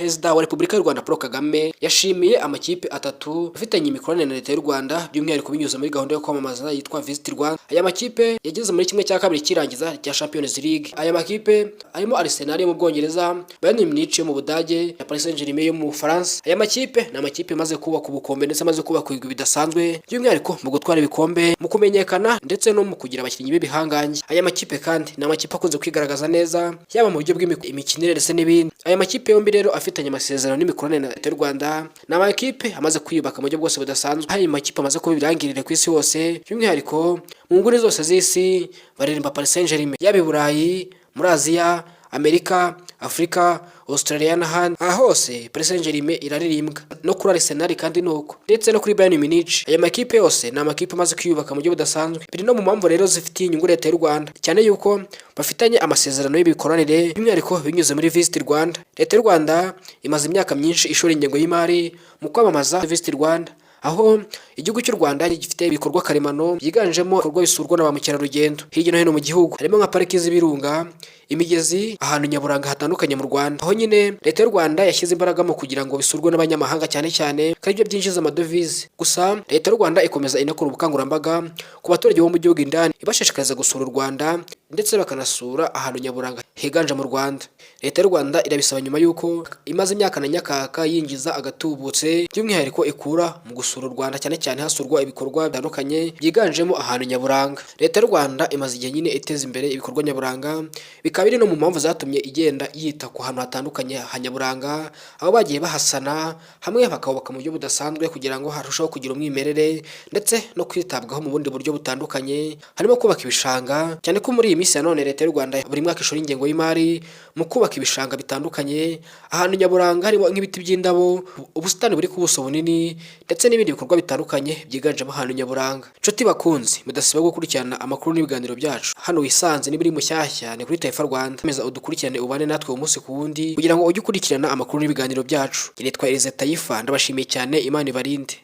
Perezida wa Repubulika y'u Rwanda Paul Kagame yashimiye amakipe atatu afitanye imikoranire na Leta y'u Rwanda, by'umwihariko binyuze muri gahunda yo kwamamaza yitwa Visit Rwanda. Aya makipe yageze muri 1/2 cy'irangiza rya Champions League. Aya makipe arimo Arsenal yo mu Bwongereza, Bayern Munich yo mu Budage na Paris Saint-Germain yo mu Bufaransa. Aya makipe ni amakipe amaze kubaka ubukombe ndetse amaze kubaka ibigwi bidasanzwe, by'umwihariko mu gutwara ibikombe, mu kumenyekana ndetse no mu kugira abakinnyi b'ibihangange. Aya makipe kandi ni amakipe akunze kwigaragaza neza, yaba mu buryo bw'imikinire ndetse n'ibindi. Aya makipe yombi rero afitanye amasezerano n'imikoranire na Leta y'u Rwanda, ni amakipe amaze kwiyubaka mu buryo bwose budasanzwe. Aho ayo makipe amaze kuba ibirangirire ku isi hose, by'umwihariko mu nguni zose z'isi baririmba Paris Saint-Germain, yaba i Burayi, muri Aziya, Amerika, Afurika, Australia n'ahandi. Aha hose Paris Saint-Germain iraririmbwa, no kuri Arsenal kandi nuko, ndetse no kuri Bayern Munich. Aya makipe yose ni amakipe amaze kwiyubaka mu buryo budasanzwe. Biri no mu mpamvu rero zifitiye inyungu Leta y'u Rwanda, cyane yuko bafitanye amasezerano y'imikoranire, by'umwihariko binyuze muri Visit Rwanda. Leta y'u Rwanda imaze imyaka myinshi ishora ingengo y'imari mu kwamamaza Visit Rwanda, aho igihugu cy'u Rwanda gifite ibikorwa karemano byiganjemo ibikorwa bisurwa na ba mukerarugendo hirya no hino mu gihugu, harimo nka pariki z'ibirunga, imigezi, ahantu nyaburanga hatandukanye mu Rwanda, aho nyine Leta y'u Rwanda yashyize imbaraga mu kugira ngo bisurwe n'abanyamahanga cyane cyane ko aribyo byinjiza amadovize. Gusa Leta y'u Rwanda ikomeza inakora ubukangurambaga ku baturage bo mu gihugu indani, ibashishikariza gusura u Rwanda ndetse bakanasura ahantu nyaburanga higanje mu Rwanda. Leta y'u Rwanda irabisaba nyuma y'uko imaze imyaka na nyakaka yinjiza agatubutse, by'umwihariko ikura mu gusura u Rwanda, cyane cyane hasurwa ibikorwa bitandukanye byiganjemo ahantu nyaburanga. Leta y'u Rwanda imaze igihe nyine iteza imbere ibikorwa nyaburanga, bikaba biri no mu mpamvu zatumye igenda yita ku hantu hatandukanye ha nyaburanga, aho bagiye bahasana hamwe bakahubaka mu buryo budasanzwe kugira ngo harusheho kugira umwimerere ndetse no kwitabwaho mu bundi buryo butandukanye, harimo kubaka ibishanga, cyane ko muri iyi minsi ya none Leta y'u Rwanda buri mwaka ishora ingengo y'imari mu kubaka ibishanga bitandukanye ahantu nyaburanga, harimo nk'ibiti by'indabo, ubusitani buri ku buso bunini ndetse n'ibindi bikorwa bitandukanye byiganjemo ahantu nyaburanga. Nshuti bakunzi mudasiba gukurikirana amakuru n'ibiganiro byacu hano, wisanze niba uri mushyashya, ni kuri Taifa Rwanda. Komeza udukurikirane, ubane natwe umunsi ku wundi kugira ngo ujye ukurikirana amakuru n'ibiganiro byacu. Nitwa Elize Tayifa, ndabashimiye cyane, Imana ibarinde.